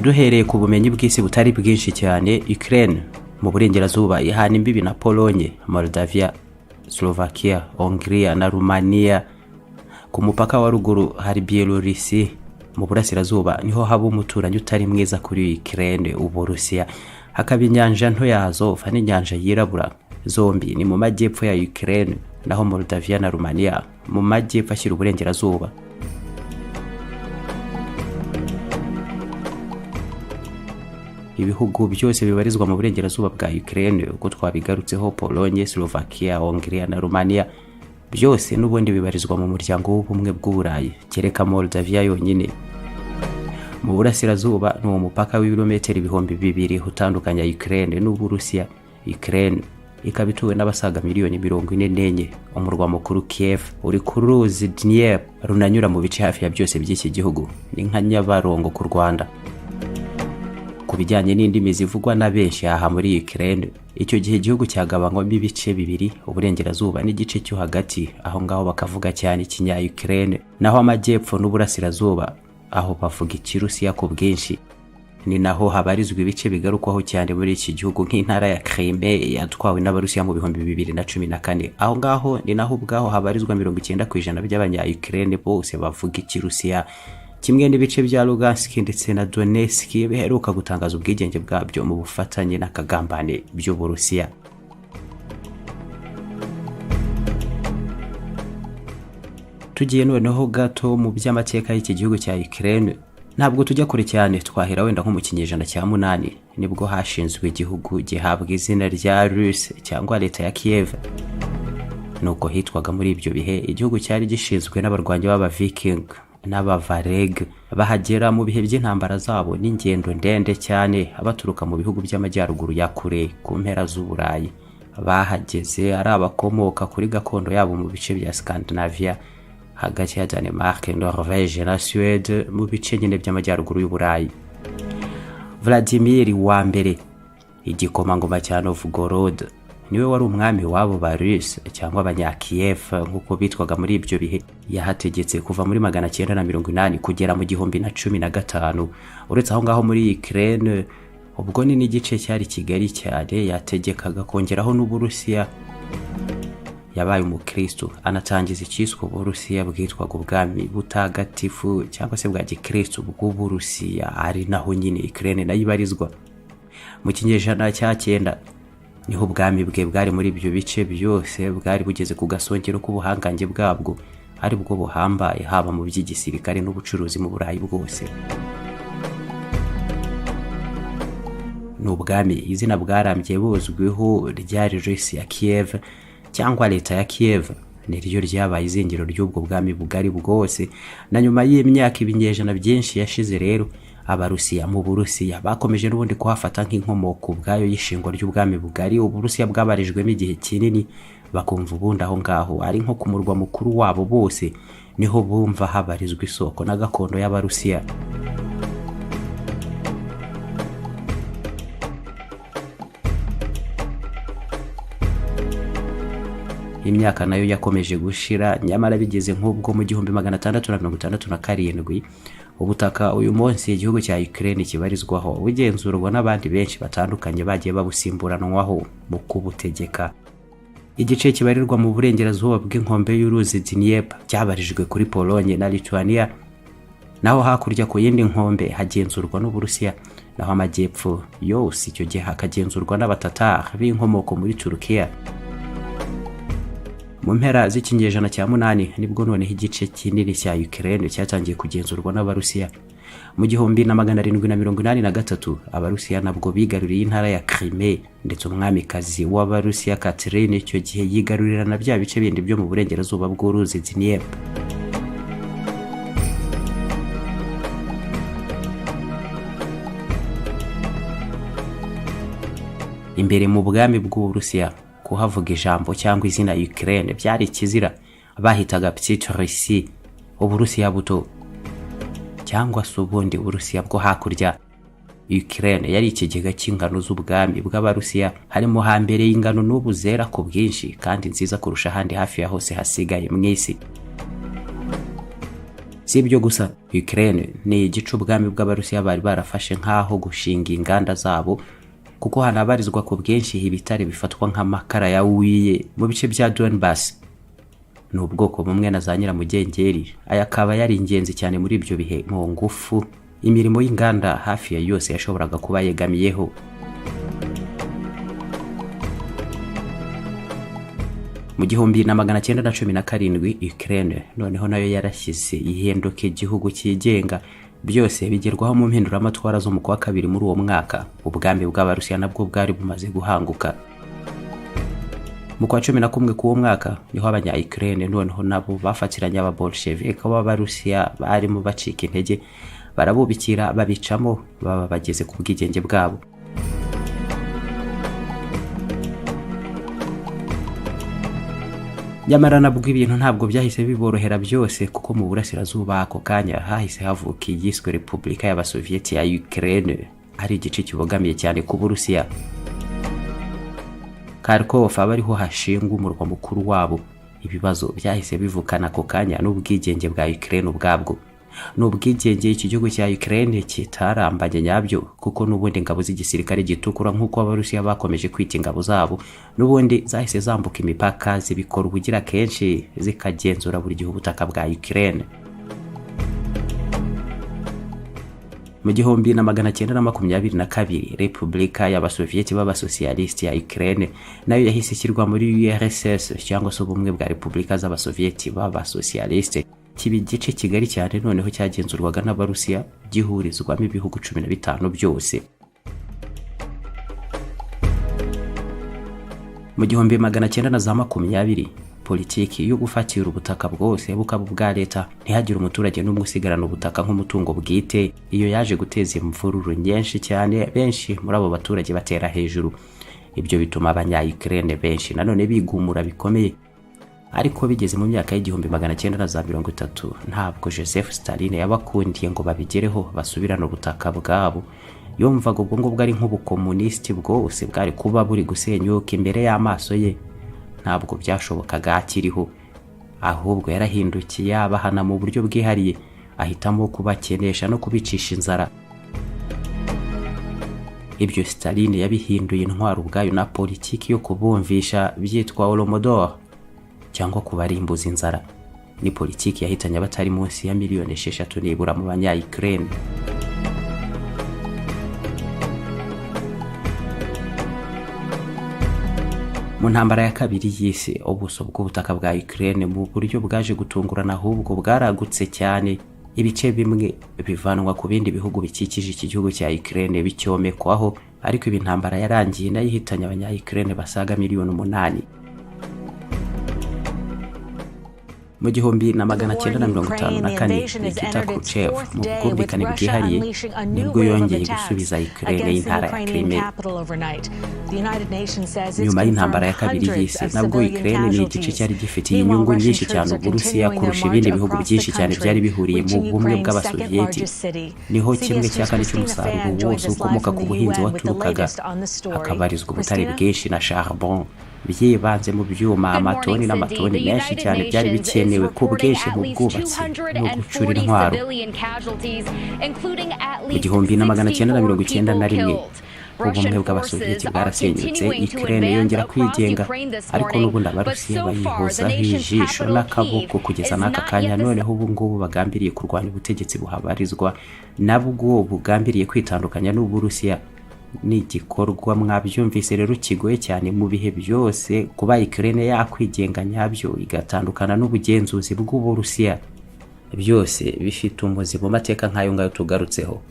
Duhereye ku bumenyi bw'isi butari bwinshi cyane, Ukraine mu burengerazuba ihana imbibi na Polonye, Moldavia, Slovakia, Hongria na Rumania. Ku mupaka wa ruguru hari Bielorusi. Mu burasirazuba niho haba umuturanyi utari mwiza kuri Ukraine, Uburusiya. Hakaba inyanja nto ya Azov n'inyanja Yirabura, zombi ni mu majyepfo ya Ukraine, naho Moldavia na Rumania mu majyepfo ashyira uburengerazuba. Ibihugu byose bibarizwa mu burengerazuba bwa Ukraine, uko twabigarutseho, Pologne, Slovakia, Hongria na Rumania, byose n'ubundi bibarizwa mu Muryango w'Ubumwe bw'Uburayi, kereka Moldavia yonyine. Mu burasirazuba ni umupaka w'ibirometero 2000 utandukanya Ukraine n'Uburusiya. Ukraine ikaba ituwe n'abasaga miliyoni 44. Umurwa mukuru Kiev uri ku ruzi Dniepr runanyura mu bice hafi ya byose by'iki gihugu, ni nka Nyabarongo ku Rwanda. Ku bijyanye n'indimi zivugwa na benshi aha muri Ukraine, icyo gihe igihugu cyagabanywamo ibice bibiri, uburengerazuba n'igice cyo hagati. Aho ngaho bakavuga cyane ikinya Ukraine, naho amajyepfo n'uburasirazuba aho bavuga Ikirusiya ku bwinshi. Ni naho habarizwa ibice bigarukwaho cyane muri iki gihugu, nk'intara ya Crimea yatwawe n'Abarusiya mu 2014. Aho ngaho ni naho ubwaho habarizwa 90% by'abanya Ukraine bose bavuga Ikirusiya, kimwe n'ibice bya Lugansk ndetse na Donetsk biheruka gutangaza ubwigenge bwabyo mu bufatanye n'akagambane by'Uburusiya. Tugiye noneho gato mu by'amateka y'iki gihugu cya Ukraine, ntabwo tujya kure cyane, twahera wenda nko mu kinyejana cya 8, nibwo hashinzwe igihugu gihabwa izina rya Rus cyangwa leta ya Kiev. Nuko hitwaga muri ibyo bihe. Igihugu cyari gishinzwe n'abarwanyi b'Abaviking n'Abavareg, bahagera mu bihe by'intambara zabo n'ingendo ndende cyane, baturuka mu bihugu by'amajyaruguru ya kure ku mpera z'Uburayi. Bahageze ari abakomoka kuri gakondo yabo mu bice bya Scandinavia, hagati ya Denmark, Norvège na Suède, mu bice nyine by'amajyaruguru y'Uburayi. Vladimir wa mbere, igikomangoma cya Novgorod, niwe wari umwami w'abo ba Rus cyangwa Abanyakiev nk'uko bitwaga muri ibyo bihe. Yahategetse kuva muri 980 kugera mu 1015. Uretse aho ngaho muri Ukraine, ubwo ni n'igice cyari kigari cyane yategekaga, kongeraho n'Uburusiya. Yabaye umukristo, anatangiza icyiswe Uburusiya bwitwaga ubwami butagatifu cyangwa se bwa gikristo bw'Uburusiya, ari naho nyine Ukraine nayo ibarizwa. Mu kinyejana cya 9 niho ubwami bwe bwari muri ibyo bice byose bwari bugeze ku gasongero k'ubuhangange bwabwo, ari bwo buhambaye haba mu by'igisirikare n'ubucuruzi mu Burayi bwose. Ni ubwami izina bwarambye buzwiho ryari Rus ya Kiev cyangwa leta ya Kiev, niryo ryabaye izingiro ry'ubwo bwami bugari bwose. Na nyuma y'imyaka ibinyejana byinshi yashize rero, Abarusiya mu Burusiya bakomeje n'ubundi kuhafata nk'inkomoko ubwayo y'ishingwa ry'ubwami bugari Uburusiya bwabarijwemo igihe kinini, bakumva ubundi aho ngaho ari nko ku murwa mukuru wabo bose, niho bumva habarizwa isoko na gakondo y'Abarusiya. Imyaka nayo yakomeje gushira, nyamara bigeze nk'ubwo mu 1667, ubutaka uyu munsi igihugu cya Ukraine kibarizwaho bugenzurwa n'abandi benshi batandukanye bagiye babusimburanwaho mu kubutegeka. Igice kibarirwa mu burengerazuba bw'inkombe y'uruzi Dnieper cyabarijwe kuri Pologne na Lithuania, naho hakurya ku yindi nkombe hagenzurwa n'Uburusiya, naho amajyepfo yose icyo gihe hakagenzurwa n'Abatatar b'inkomoko muri Turukiya. Mu mpera z'ikinyejana cya 8 nibwo noneho igice kinini cya Ukraine cyatangiye kugenzurwa n'Abarusiya. Mu 1783 Abarusiya nabwo bigaruriye intara ya Crimea, ndetse umwamikazi w'Abarusiya Catherine icyo gihe yigarurira na bya bice bindi byo mu burengerazuba bw'uruzi Dnieper. Imbere mu bwami bw'Uburusiya, kuhavuga ijambo cyangwa izina Ukraine byari ikizira. Bahitaga Petite Russie, Uburusiya buto, cyangwa se ubundi Burusiya bwo hakurya. Ukraine yari ikigega cy'ingano z'ubwami bw'Abarusiya, harimo hambere y'ingano n'ubu zera ku bwinshi kandi nziza kurusha ahandi hafi ya hose hasigaye mu isi. Si ibyo gusa, Ukraine ni igice ubwami bw'Abarusiya bari barafashe nk'aho gushinga inganda zabo, kuko hanabarizwa ku bwinshi ibitare bifatwa nk'amakara ya wiye mu bice bya Donbass. Ni ubwoko bumwe na za nyiramugengeri, aya akaba yari ingenzi cyane muri ibyo bihe mu ngufu imirimo y'inganda hafi ya yose yashoboraga kuba yegamiyeho. Mu 1917 Ukraine noneho nayo yarashyize ihinduka igihugu cyigenga, byose bigerwaho mu mpinduramatwara zo mu kwa kabiri muri uwo mwaka. Ubwami bw'Abarusiya nabwo bwari bumaze guhanguka. Mu kwa 11 k'uwo mwaka niho abanya Ukraine noneho nabo bafatiranye ababolshevik b'Abarusiya barimo bacika intege, barabubikira babicamo, baba bageze ku bwigenge bwabo. Nyamara nabwo ibintu ntabwo byahise biborohera byose, kuko mu burasirazuba ako kanya hahise havuka iyiswe Repubulika y'Abasoviyeti ya Ukraine, ari igice kibogamiye cyane ku Burusiya. Kharkov aba ariho hashingwa umurwa mukuru wabo. Ibibazo byahise bivukana ako kanya n'ubwigenge bwa Ukraine ubwabwo. Ni ubwigenge iki gihugu cya Ukraine kitarambanye nyabyo, kuko n'ubundi ingabo z'igisirikare gitukura nk'uko Abarusiya bakomeje kwita ingabo zabo, n'ubundi zahise zambuka imipaka zibikora ubugira kenshi, zikagenzura buri gihe ubutaka bwa Ukraine. Mu 1922 Repubulika y'Abasoviyeti b'Abasosiyalisiti ya Ukraine nayo yahise ishyirwa muri URSS, cyangwa se ubumwe bwa Repubulika z'Abasoviyeti b'Abasosiyalisite, kiba igice kigari cyane noneho cyagenzurwaga n'Abarusiya, gihurizwamo ibihugu 15 byose. Mu 1920 politiki yo gufatira ubutaka bwose bukaba ubwa leta, ntihagire umuturage n'umwe usigarana ubutaka nk'umutungo bwite, iyo yaje guteza imvururu nyinshi cyane, benshi muri abo baturage batera hejuru. Ibyo bituma abanya Ukraine benshi nanone bigumura bikomeye. Ariko bigeze mu myaka y'1930 ntabwo Joseph Stalin yabakundiye ngo babigereho basubirane ubutaka bwabo. Yumvaga ubwo ngubwo ari nk'ubukomunisiti bwose bwari kuba buri gusenyuka imbere y'amaso ye. Ntabwo byashobokaga akiriho, ahubwo yarahindukiye abahana mu buryo bwihariye, ahitamo kubakenesha no kubicisha inzara. Ibyo Stalin yabihinduye intwaro ubwayo na politiki yo kubumvisha byitwa Holodomor, cyangwa kubarimbuza inzara. Ni politiki yahitanye abatari munsi ya miliyoni 6 nibura mu banya Ukraine. Mu ntambara ya kabiri y'isi, ubuso bw'ubutaka bwa Ukraine mu buryo bwaje gutungurana ahubwo bwaragutse cyane. Ibice bimwe bivanwa ku bindi bihugu bikikije iki gihugu cya Ukraine bicyomekwaho, ariko ibi ntambara yarangiye nayo ihitanye abanya Ukraine basaga miliyoni 8. Mu 1954 Nikita Khrushchev mu bwumvikane bwihariye nibwo yongeye gusubiza Ukraine y'intara ya Crimea. Nyuma y'intambara ya kabiri y'isi nabwo Ukraine ni igice cyari gifitiye inyungu nyinshi cyane Uburusiya kurusha ibindi bihugu byinshi cyane byari bihuriye mu bumwe bw'Abasoviyeti. Niho 1/4 cy'umusaruro wose ukomoka ku buhinzi waturukaga, hakabarizwa ubutare bwinshi na charbon byibanze mu byuma, amatoni n'amatoni menshi cyane byari bikenewe ku bwinshi mu bwubatsi no gucura intwaro. Mu 1991 ubumwe bw'Abasoviyeti bwarasenyutse, Ukraine yongera kwigenga, ariko n'ubundi Abarusiya bayihozaho ijisho n'akaboko kugeza n'aka kanya. Noneho ubu ngubu bagambiriye kurwanya ubutegetsi buhabarizwa, nabwo bugambiriye kwitandukanya n'Uburusiya. Ni igikorwa mwabyumvise rero kigoye cyane mu bihe byose kuba Ukraine yakwigenga nyabyo igatandukana n'ubugenzuzi bw'Uburusiya. Byose bifite umuzi mu mateka nk'ayo ngayo tugarutseho.